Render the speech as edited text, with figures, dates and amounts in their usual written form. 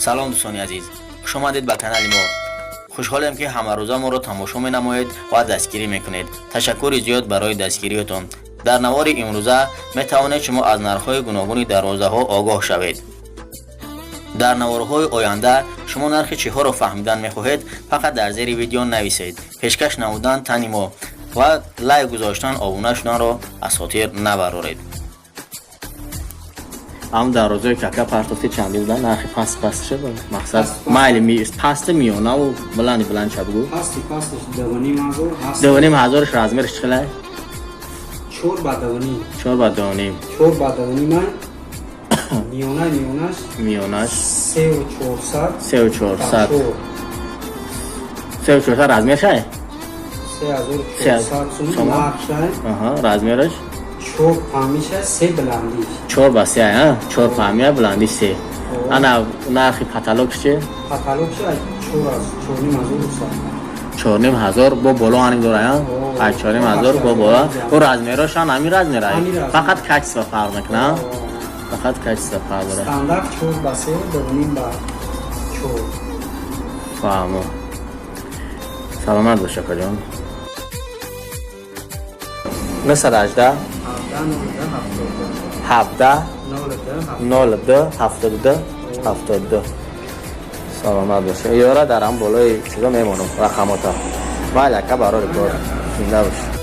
Салом, дӯстони азиз, хушомадед ба канали мо. Хушҳолем, ки ҳамарӯза моро тамошо менамоед ва дастгирӣ мекунед. Ташаккури зиёд барои дастгириятон. Дар навори имрӯза метавонед шумо аз нархҳои гуногуни дарвозаҳо огоҳ шавед. Дар наворҳои оянда шумо нархи чиҳоро фаҳмидан мехоҳед, фақат дар зери видео нависед. Пешкаш намудан тани мо ва лайк гузоштан, обуна шуданро аз хотир набароред. Ҳам дарвозаи кака партофти чанди буда? Нархи паст паст шуд, мақсад майли пасти, миёнаву баланди баланд ша бугӯ. Пасти пасташ 2500 ҳаст. 2500-ш размерш чӣ хелай? 4 ба 2,5. 4 ба 2,5. 4 ба 2,5 май. Миёна миёнаш Миёнаш? 3400. 3400. 3400 размершай? 3400 сум нархшай. Аҳа, размераш? Чор памиша, се баландиш. 4 ба 3, а чор памия, баланди се. Ана нархи потолокш чи? Потолокш чор аз 4500. 4500 бо боло ҳаним дора, а 4500 бо боло. О, размерошан ҳамин размера, фақат качество фарқ мекуна, фақат качество фарқ дора. Стандарт 4 ба 3, 2,5 ба 4. Фаҳмо, саломат бош, акаҷон. 918 17 02 72 72. Саломат боша. Ёра дар ҳам болои чизо мемонам рақамота. Майли, ака, барори кор, зинда бош.